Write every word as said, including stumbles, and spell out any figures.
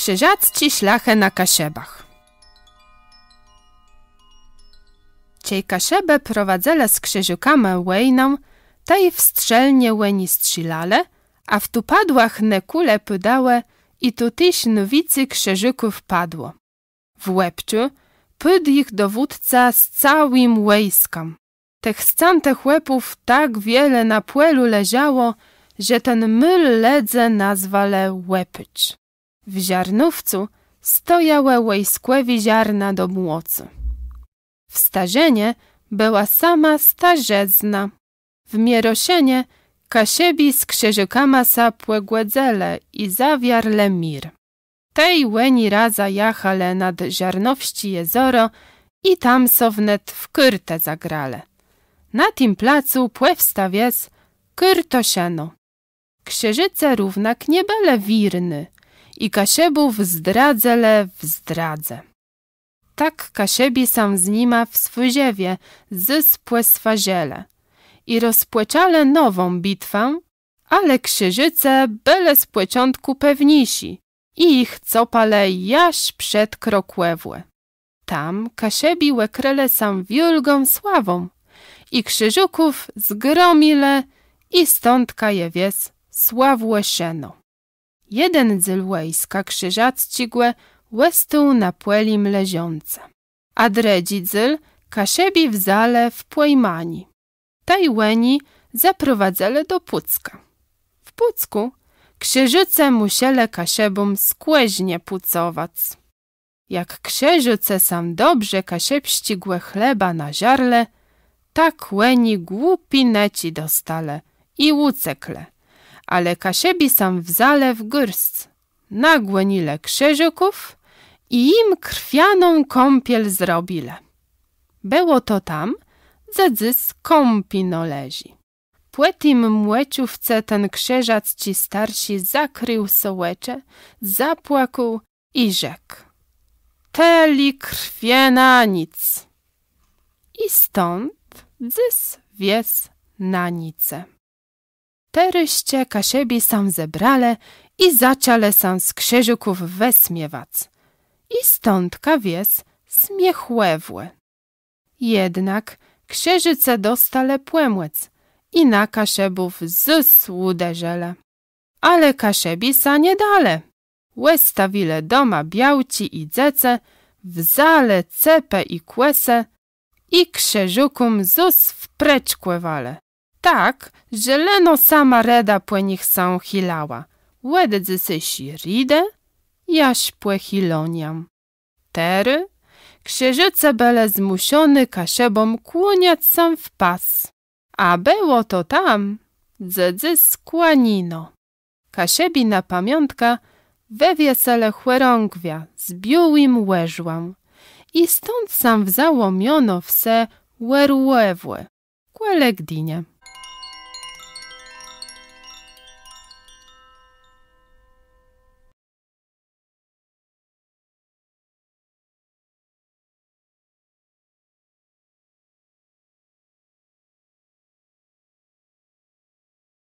Krzëżacczi szlachë na Kaszëbach. Czej Kaszëbi prowadzëlë z Krzëżôkama wòjnã, tej w Strzelnie òni strzélelë, a w Tupadłach ne kùle padałë i tu téż nôwicy Krzëżôków padło. W Łebczu pôdł jich dowódca z całim wòjskã. Tëch scãtëch łepów tak wiele na pòlu leżało, że ten môl lëdze nazwelë Łepôcz. W Żarnówcu stojałë wòjskòwé żarna do młotu. W Starzënie bëła sama starzëzna. W Mieroszënie Kaszëbi z Krzëżôkama sã pògòdzëlë i zawiarlë mir. Tej òni razã jachelë nad Żarnowsczé jezoro i tam so wnet w kôrtë zagrelë. Na tim placu pòwsta wies Kôrtoszëno. Krzëżôcë równak nie bëlë wiérny i Kaszëbów zdradzëlë w zdradze. Tak Kaszëbi sã z nima w Swôrzewie zôs pòswarzëlë i rozpòczãlë nową bitwã, ale Krzëżôcë bëlë z pòczątkù pewniészi i jich copelë jaż przed Krokòwò. Tam Kaszëbi òkrëlë sã wiôlgą sławą i Krzëżôków zgromilë i stądka je wies Sławòszëno. Jeden dzél wòjska krzëżacczégò òstôł na pòlim leżącë, a drëdżi dzél Kaszëbi wzãlë w pòjmanié. Tej òni zaprowadzëlë do Pùcka. W Pùckù Krzëżôcë mùszelë Kaszëbóm skòrznie pùcowac. Jak Krzëżôcë sã dobrze kaszëbsczégò chleba nażarlë, tak òni głupi nëczi dostalë i ùceklë. Ale Kaszëbi sã wzãlë w gôrsc, nagònilë Krzëżôków i jim krwianą kąpiel zrobilë. Bëło to tam, dze dzys Kãpino leżi. Pò tim mòczówce ten krzëżacczi starszi zakrił so òczë, zapłakôł i rzekł: Tëli krwie na nic. I stąd dzys wies Nanice. Terôz sã Kaszëbi sã zebralë i zaczãlë sã z Krzëżôków wësmiewac. I stądka wies Smiechòwò. Jednak Krzëżôcë dostalë pòmòc i na Kaszëbów zôs ùderzëlë. Ale Kaszëbi sã nie dalë. Òstawilë doma białczi i dzecë, wzãlë cepë i kòsë i Krzëżôkóm zôs wprëczkòwalë. Tak, że leno sama reda pò nich sã chilała, òd dzysészi Redë jaż pò Chiloniã. Terô Krzëżôcë bëlë zmùszony Kaszëbóm kłaniac sã w pas, a bëło to tam, dze dzys Kłanino. Kaszëbi na pamiątkã wëwiesëlë chòrągwiã z biôłim òrzłã i stąd sã wzãło miono wsë Òrłowò, kòle Gdinie.